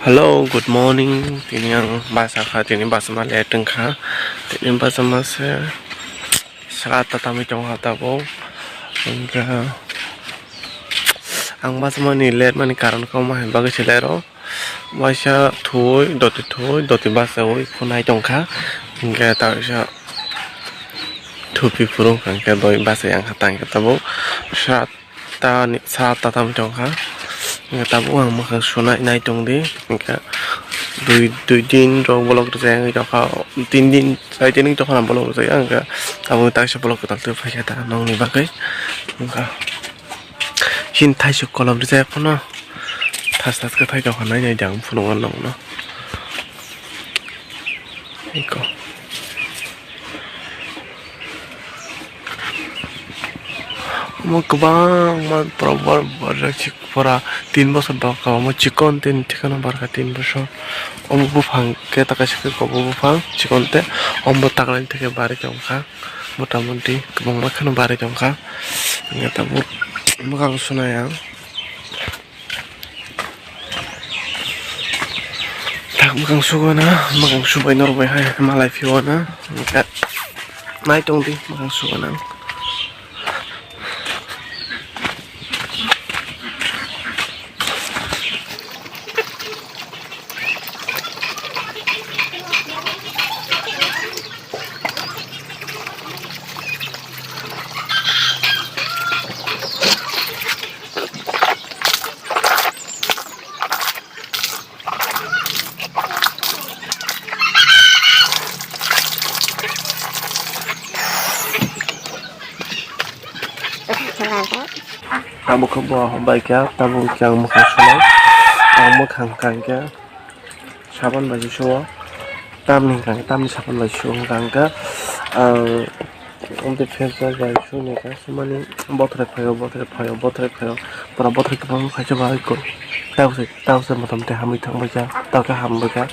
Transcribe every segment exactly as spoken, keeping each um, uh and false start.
Hello, good morning. Tini ang basa kha, tini basa ma late wngkha. Tini basa ma se sara ta tamwi tongkha tabuk. Hwnkhe ang basa mani late mani karon khe omo hai bagwi se late o. Waisa thwi, doti thwi, doti basawi khwnai tongkha. Hwnkhe ta kaisa thupi phuru hwnkhe doi basa yang kha tangkhe tabuk. Sara ta ni, sara ta tamwi tongkha. Hwnkhe tabuk ang mwkhang sunai nai tongdi. Hwnkhe dui, dui din rok bolok rwjak wngwi tongkha. Tin din, char din wngwi tongkha bolok rwjak. Hwnkhe tabuk taksa bolok kwtal twi phaikha ta nokni bagwi. Hwnkhe chini thaisuk kolom rwjak phano thas thas khe thai tongkha nai nai di ang phunukgo nokno. Eko. Omo kwbangma borok bar-, barjak chik pora tin bosor doka omo chikon tin thikano barkha tin bosor. Omo buphang khe ta kaisa khe kobo buphang chikon tei omo taklaini theke barwi tongkha. Mota moti kwbangma kheno barwi tongkha. Hwnkhe tabuk mwkhang sunai ang. Tak mwkhang sugana, mwkhang subai norok bai hai malai phiyogana. Hwnkhe nai tongdi mwkhang sugana. Tabuk khe bo hambai khe, tabuk khe ang mwkhang sunai, ang mwkhang kang khe. Sapan bai se suo, tamni hwnkha khe tamni sapan bai se suo hwnkha hwnkhe, ang, amtwi face wash bai suni kha, sumani bothorek phaio, bothorek phaio, bothorek phaio, pura bothorek kwbangma phaisa bahai kho. Tabuk se, tabuk se motamoti hamwi thangbai kha, tabuk khe hambai kha,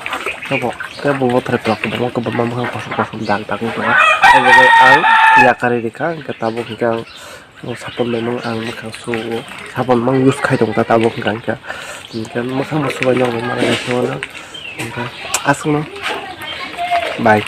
tei bo, tei bo bothorek rok kwbangma, kwbangma mwkhang kosom kosom dag dag wng tongo. Abo bai ang yakarwi rikha, hwnkhe tabuk hwnkhe ang. O sabon bai mang ang mwkhang sugo, sabon mang use khai tongo ta tabuk hwnkha hwnkhe, hwnkhe mwkhang bo subai nokbo malai sugo, hwnkhe aswkno bai.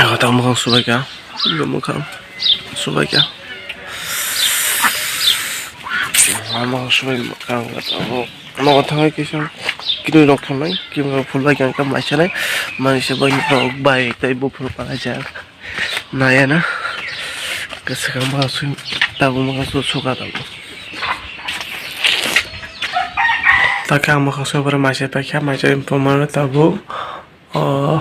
Ako ta mwkhang subai kha, mwkhang subai kha. Mwkhang subai kha, nogo thangwi kisa kiri rok thangwi, kiri rok phulbai kha, mai sanai, mai se bai rok bai tei buphuru palaijak. Naya na. Kwswkang mwkhang sui, tabuk mwkhang su-, suka tabuk. Takhe ang mwkhang sui borok maisa paikha, maisa phaimano tabuk. O,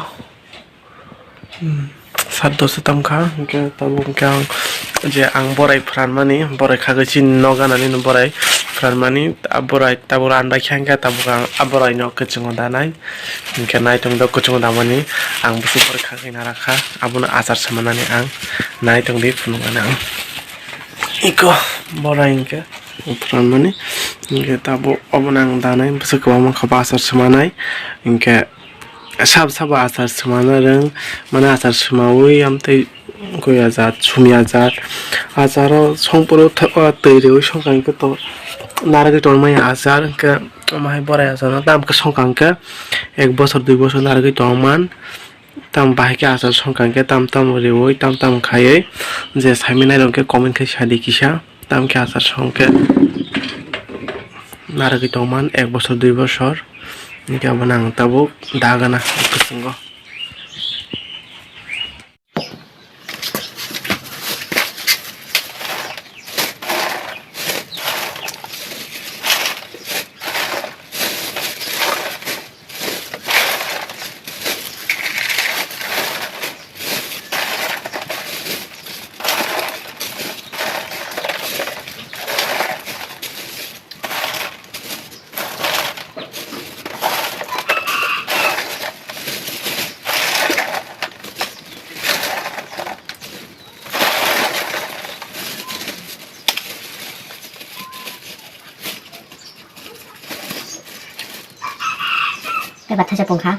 hmm, sat dosa tamkha, hwnkhe tabuk hwnkhe ang je ang borai phranmani, borai khagwi chini nok ganani borai phranmani, a borai tabuk randa khe hwnkhe tabuk ang a boraino kwchwngo danai. Hwnkhe naitong do kwchwng damani ang bwswk borok kha khe nara kha, abono achar se manani ang naitong di phunuknani ang. Iko borai hwnkhe phranmani hwnkhe tabuk obono ang danai bwswk kwbangma kha bo achar se manai hwnkhe sabo sabo achar se manai rwng mane achar se maui amtwi. Goya jat, sumya jat. Acharo songphuru twi rwi songkha hwnkhe to narwgwi tongmani achar hwnkhe omo hai borai achar no tamo khe songkha hwnkhe ek bosor dui bosor narwgwi tongman. Tamo bahai khe achar songkha hwnkhe tam tam riwi tam tam khaiwi je saimani nairok hwnkhe comment khai sadi kisa. Tamkhe achar songkhe narwgwi tongman ek bosor dui bosor. Hwnkhe abono ang tabuk dagana kwchwngo. Paper thaisa pungkha.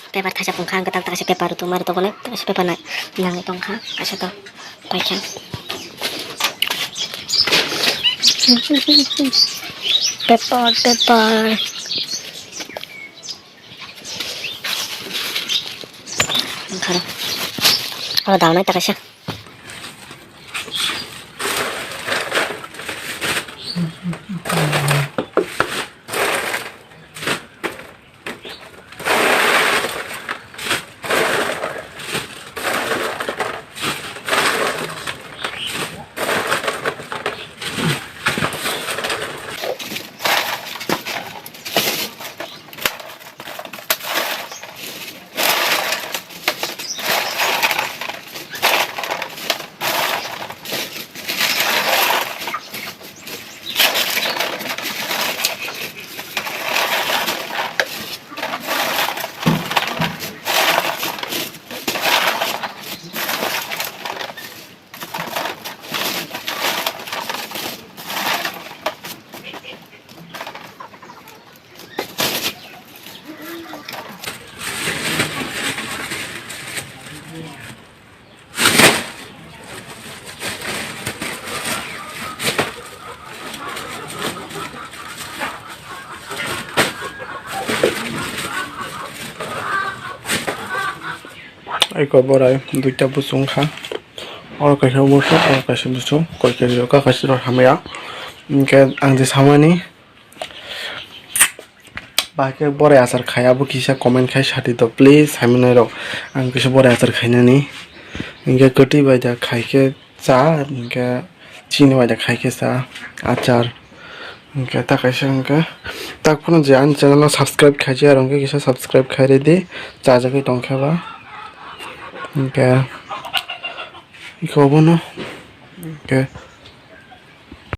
Paper thaisa pungkha, ang kwtal takaisa paper rwtwk ma rwtwk, onek takaisa paper nai nangwi tongkha, kaisa to paikha. Paper, paper. Ang kharo. Oro daunai takaisa. Eko borai duita buchung kha. Oro kaisa buchung, oro kaisa buchung, koi khe rijak kha, kaisa rok hamya. Hinkhe ang je samani, bahai khe borai achar khai, abo kisa comment khai sadi to, please, haminai rok. Ang kisa borai achar khainani. Hinkhe kwtwi bai da khai khe cha, hinkhe chini bai da khai khe cha, achar. Hinkhe ta kaisa hinkhe, tak phano je ani channel no subscribe khaijak, aro hinkhe kisa subscribe khai rwdi, chajagwi tongkhe ba. Hinkhe, iko bono, hinkhe,